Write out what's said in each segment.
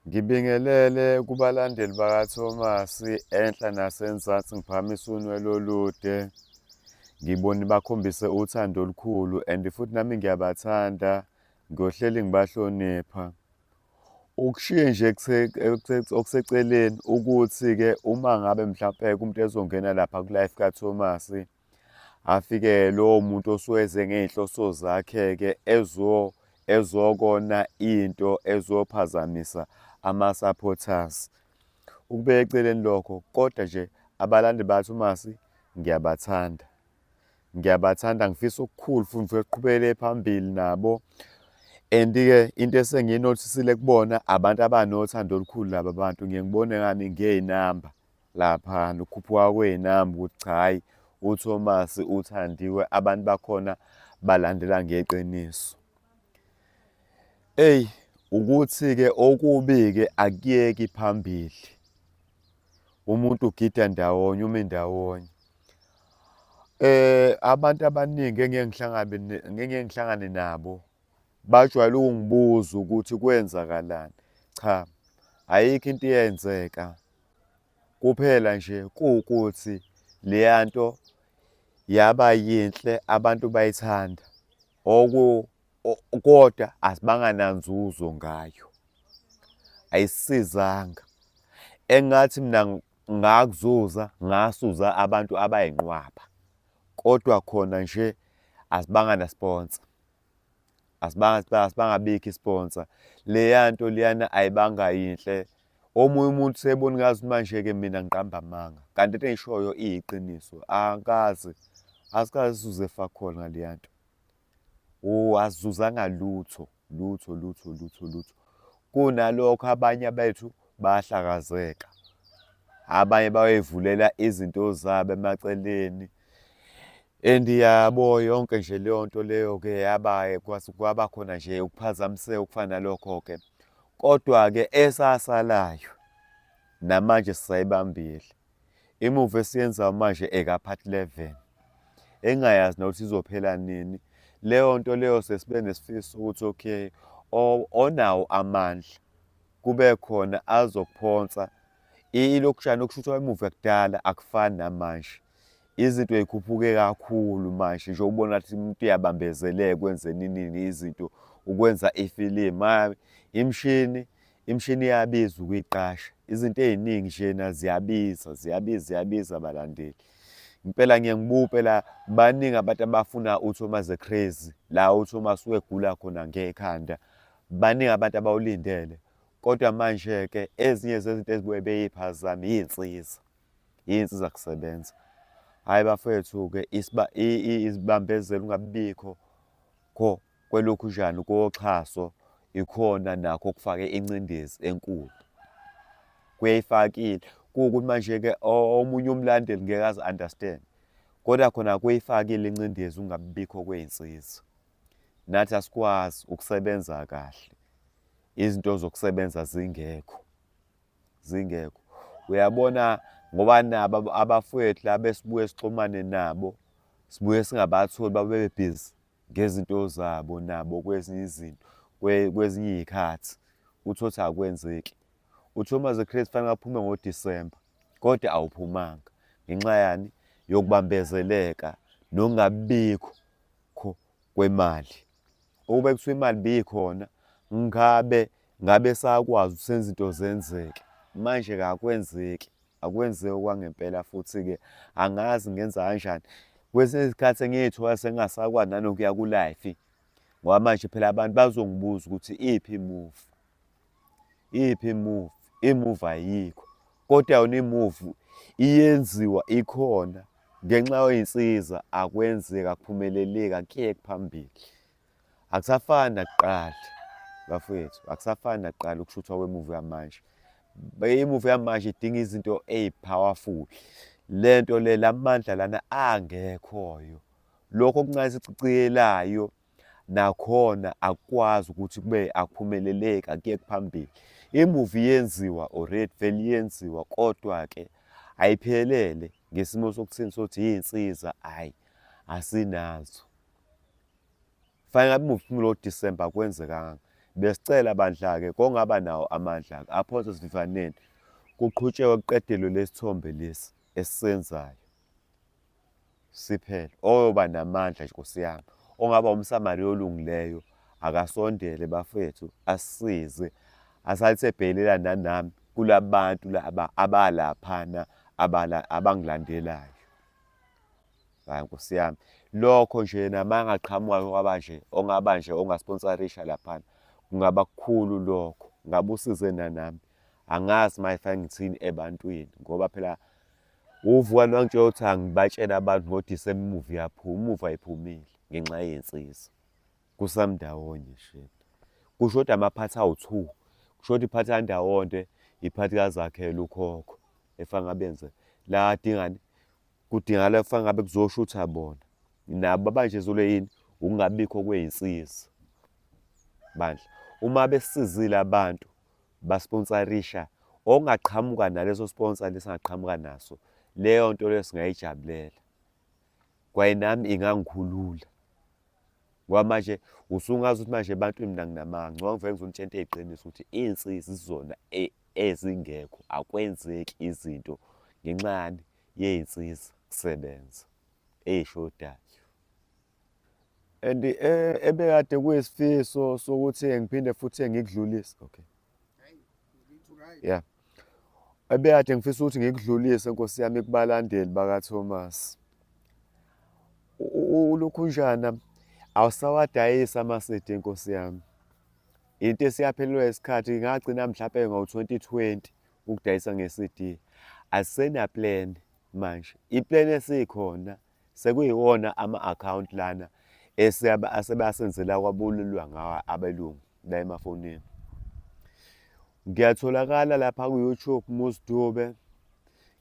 Ngibingelele kubalandeli bakaThomas enhla nasenzansi ngiphakamisa unwele olude. Ngibone bakhombise uthando olukhulu and futhi nami ngiyabathanda, ngiyohleli ngibahlonipha. Ukushiye nje okuseceleni ukuthi-ke uma ngabe mhlampe-ke umuntu ezongena lapha ku-life kaThomas, afike lowo muntu osuke eze ngey'nhloso zakhe-ke ezokona into ezophazamisa ama-supporters. Ukubeka eceleni lokho, kodwa nje abalandeli bakaThomas ngiyabathanda. Ngiyabathanda ngifisa okukhulu futhi ngifisa kuqhubekele phambili nabo. And-ke into esengiyinothisile kubona abantu abanothando olukhulu laba bantu ngiye ngibone ngani ngey'namba. Laphana ukukhuphuka kwey'namba ukuthi cha hhayi uThomas uthandiwe abantu bakhona balandela ngeqiniso. Eyi ukuthi-ke okubi-ke akuyeki phambili. Umuntu ugida ndawonye, umi ndawonye. Abantu abaningi engiye ngihlangane engiye ngihlangane nabo bajwayele ukungibuza ukuthi kwenzakalani. Cha, ayikho into eyenzeka. Kuphela nje kuwukuthi leya nto yaba yinhle abantu bayithanda kodwa asibanga nanzuzo ngayo, ayisisizanga. Engathi mina ngakuzuza ngasuza abantu abayinqwaba kodwa khona nje asibanga na-sponsor. Asibangabikho i-sponsor. Leya nto leyana ayibanga yinhle. Omunye umuntu usebona ngazuthi manje-ke mina ngiqamba amanga, kanti into engiyishoyo iyiqiniso. Angikaze, asikaze sizuze fuck all ngaleya nto. Oh, asizuzanga lutho, lutho, lutho, lutho, lutho. Kunalokho abanye bethu bayahlakazeka, abanye bayoyivulela izinto zabo emaceleni. And yabo yonke nje leyo nto leyo-ke yaba kwaba khona nje ukuphazamiseka okufana nalokho-ke. Kodwa-ke esasalayo namanje sisayibambile. Imuvi esiyenzayo manje eka-part 11 engingayazi nokuthi izophela nini. Leyo nto leyo sesibe nesifiso sokuthi okay, onawo amandla kube khona azokuphonsa Ilokushana ukushuthwa kwemuvi yakudala akufani namanje. Izinto y'khuphuke kakhulu manje nje ubona ukuthi umuntu uyabambezeleka ekwenzeni nini izinto, ukwenza ifilimu. Imishini, imishini iyabiza ukuyiqasha. Izinto ey'ningi njena ziyabiza, ziyabiza, ziyabiza balandeli. Impela ngiye ngibuke phela baningi abantu abafuna uThomas the Crazy, la uThomas usuke egula khona ngekhanda. Baningi abantu abawulindele. Kodwa manje-ke ezinye zezinto ezibuye beyiphazame iy'nsiza, iy'nsiza kusebenza. Hhayi bafethu-ke izibambezelo ungabibikho kho kwelokhunjani koxhaso ikhona nakho okufake incindezi enkulu. Kuyayifakile, kuwukuthi manje-ke omunye umlandeli ngeke aze understand kodwa khona kuyifakile incindezi ungabibikho kwey'nsiza. Nathi asikwazi ukusebenza kahle izinto zokusebenza zingekho, zingekho. Uyabona ngoba nabo abafowethu laba esibuye sixhumane nabo, sibuye singabatholi babe bebhizi ngezinto zabo nabo kwezinye izinto, kwezinye iy'khathi uthole ukuthi akwenzeki. UThomas the Crazy kufanele aphume ngoDisemba kodwa awuphumanga ngenxa yani? Yokubambezeleka nokungabibikho kwemali. Ukube kuthiwa imali ibikhona ngabe ngabe sakwazi ukuthi senze izinto zenzeke. Manje kakwenzeki, akwenzeki okwangempela futhi-ke angazi ngenza kanjani. Kwesinye isikhathi sengiy'thola sengingasakwazi nanokuya ku-live ngoba manje phela abantu bazongibuza ukuthi iphi imuvi, iphi imuvi, imuvi ayikho. Kodwa yona imuvi iyenziwa ikhona ngenxa yoyinsiza akwenzeki akuphumeleleki akuyeki phambili. Akusafani nakuqala bafowethu, akusafani nakuqala ukushuthwa kwemuvi yamanje. Imuvi yamanje idinga izinto ey'powerful. Le nto le la mandla lana angekhoyo, lokho okuncane esikuciciyelayo nakhona akukwazi ukuthi kube akuphumeleleki akuyeki phambili. Imuvi iyenziwa already vele iyenziwa kodwa-ke ayiphelele ngesimo sokuthini sokuthi iy'nsiza hhayi asinazo. Fanele ngabe imuvi iphumile ngoDisemba akwenzekanga. Besicela bandla-ke kongaba nawo amandla-ke aphonse esivivaneni kuqhutshekwe kuqedelwe lesithombe lesi esisenzayo siphele. Oyoba namandla nje Nkosi yami, ongaba umSamariya olungileyo akasondele bafethu asisize asalithe ebhekelela nanami kulabantu laba abalaphana abangilandelayo. Hayi Nkosi yami, lokho nje nama angaqhamuka kwaba nje ongaba nje ongasponsorisha laphana kungaba kukhulu lokho, ngabe usize nanami. Angazi manje fanele ngithini ebantwini ngoba phela uVukani wangitshela ukuthi angibatshele abantu ngoDisemba imuvi iyaphuma, imuvi ayiphumile ngenxa yey'nsizwa. Kusamndawonye nje. Kushoda amaphathi awu-two, kushoda iphathi kaNdawonde, iphathi kaZakhele ukhokho efana ngabe yenze la adingani kudingakala kufanele ngabe kuzoshutha bona nabo babanjezelwe yini ukungabikho kwey'nsiza bandla uma besizile abantu basponsarisha ongaqhamuka naleso sponsor lesingaqhamuka naso leyo nto leyo singayijabulela kwaye nami ingangikhulula ngoba manje usungazi ukuthi manje ebantwini mina nginamanga ngcono ngivele ngizonitshela into eyiqiniso ukuthi iy'nsiza izona e, ezingekho akwenzeki izinto ngenxa yani yey'nsiza kusebenza ey'shodayo and eh, ebekade kuyisifiso sokuthi ngiphinde futhi ngikudlulise okay yeah ebekade ngifisa ukuthi ngikudlulise nkosi yami kubalandeli bakaThomas ulukhunjana awusawadayisi ama-CD nkosi yami into esiyaphelelwa isikhathi ngagcina mhlawumbe ngo-2020 ukudayisa nge-CD asena plan manje iplan esikhona sekuyiwona ama-account lana asebasenzela kwabululwa ngawo abelungu la emafonini ngiyatholakala lapha ku-YouTube Muzi Dube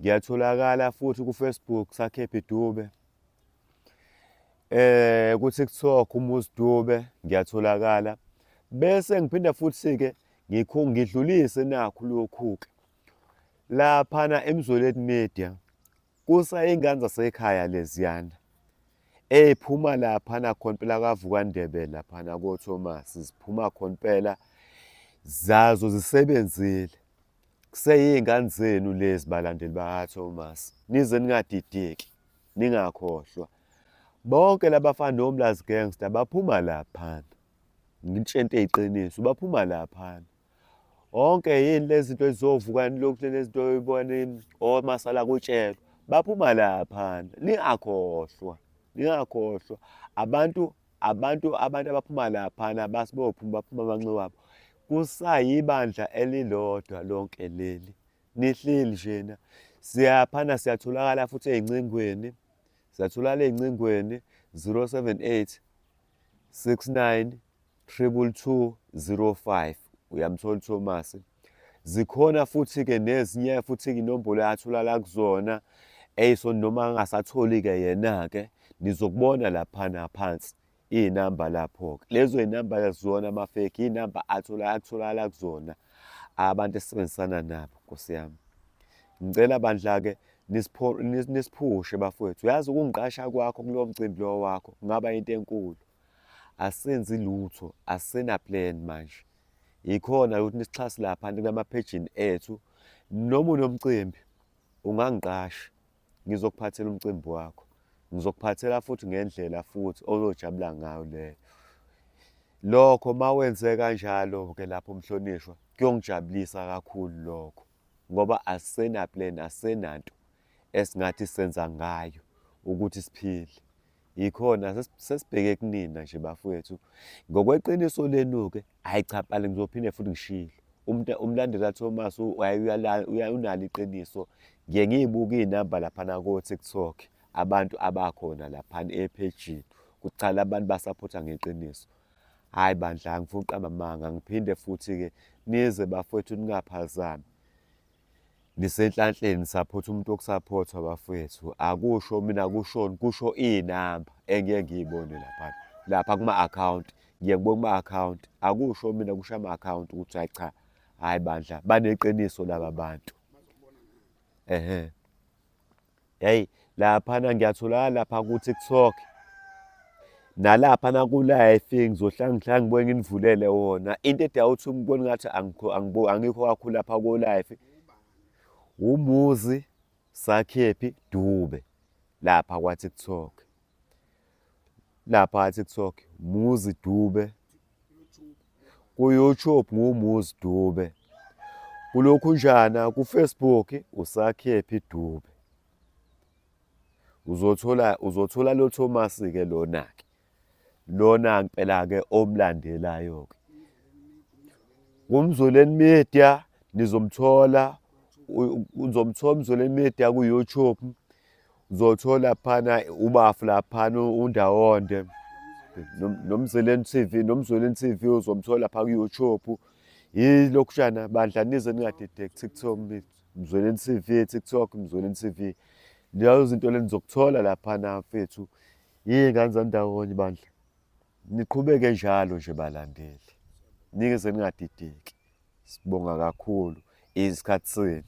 ngiyatholakala futhi ku-Facebook Sakhephi Dube eh ku TikTok uMuzi Dube ngiyatholakala bese ngiphinda futhi ke ngikho ngidlulise nakho lokhu ke laphana eMzweleti Media kusayingane zasekhaya leziyana ephuma laphana khona impela kaVukandebe laphana koThomas ziphuma khona impela zazo zisebenzile kuseyiy'ngane zenu lezi balandeli bakaThomas nize ningadideki ningakhohlwa bonke labafana noMlazi Gangster baphuma laphana ngitshela into eyiqiniso baphuma laphana Onke yini lezi zinto ezizovuka nilokhu lezi zinto oyibona omasala kutshelwa baphuma laphana ningakhohlwa ningakhohlwa abantu abantu abantu abaphuma laphana basibophuma baphuma amanxiwa abo kusayibandla elilodwa lonke leli nihleli njena siyaphana siyatholakala futhi ey'ncingweni siyatholakala ey'ncingweni 078 69 22205 uyamthola uThomas zikhona futhi-ke nezinye futhi-ke inombolo atholakala kuzona eyiso noma angasatholi-ke yena-ke nizokubona laphana phansi iy'namba lapho-ke lezo y'namba azizona ama-fake iy'namba atholakala kuzona abantu esisebenzisana nabo nkosi yami ngicela bandla-ke nisiphushe bafowethu uyazi ukungiqasha kwakho kulowo mcimbi lowo wakho kungaba into enkulu asenzi lutho asena plan manje yikhona ukuthi nisixhase lapha kulamaphejini ethu noma unomcimbi ungangiqasha ngizokuphathela umcimbi wakho ngizokuphathela futhi ngendlela futhi ozojabula ngayo leyo lokho uma wenze kanjalo-ke lapho mhlonishwa kuyongijabulisa kakhulu lokho ngoba asena plan asenanto esingathi senza ngayo ukuthi siphile Yikhona sesibheke kunina nje bafowethu. Ngokweqiniso lenu-ke, hhayi cha mpala ngizophinde futhi ngishilo. Umuntu umlandeli kaThomas unalo iqiniso. Ngiye ngiyibuke iy'namba laphana ko-TikTok, abantu abakhona laphana ephejini, ukuthi cha la bantu basaphotha ngeqiniso. Hhayi bandla, angifuni ukuqamba amanga, ngiphinde futhi-ke nize bafowethu ningaphazami. Nisenhlanhleni nisaphotha umuntu wokusaphothwa bafwethu akusho mina kushoni kusho iy'namba engiye ngiyibone laphana lapha kuma-akhawunti ngiye ngibone kuma-akhawunti akusho mina kusho ama-akhawunti ukuthi hhayi cha hhayi bandla baneqiniso laba bantu ehe Hey laphana ngiyatholakala lapha ku-TikTok. Nalapha naku-live ngizohlala ngihlala ngibuye nginivulele wona. Into edala ukuthi ngibone ngathi angikho kakhulu lapha ko-live, uMuzi Sakhephi Dube lapha kwa-TikTok. Lapha kwa-TikTok, Muzi Dube. Ku-YouTube nguMuzi Dube. Kulokhunjana ku-Facebook uSakhephi Dube. Uzothola uzothola lo Thomas-ke lona-ke. Lona ngempela-ke omlandelayo-ke. KuMzoleni Media nizomthola uzomthola uMzoleni Media ku-YouTube. Uzothola phana ubafu laphana uNdawonde noMzeleni TV noMzweleni TV uzomthola lapha ku-YouTube. Yilokhujana bandla nize ningadideki TikTok Mzweleni TV TikTok Mzweleni TV. Lezo zinto lezi nizokuthola laphana mfethu. Yiy'ngane zandawonye bandla. Niqhubeke njalo nje balandeli. Nike ze ningadideki. Sibonga kakhulu isikhathi senu.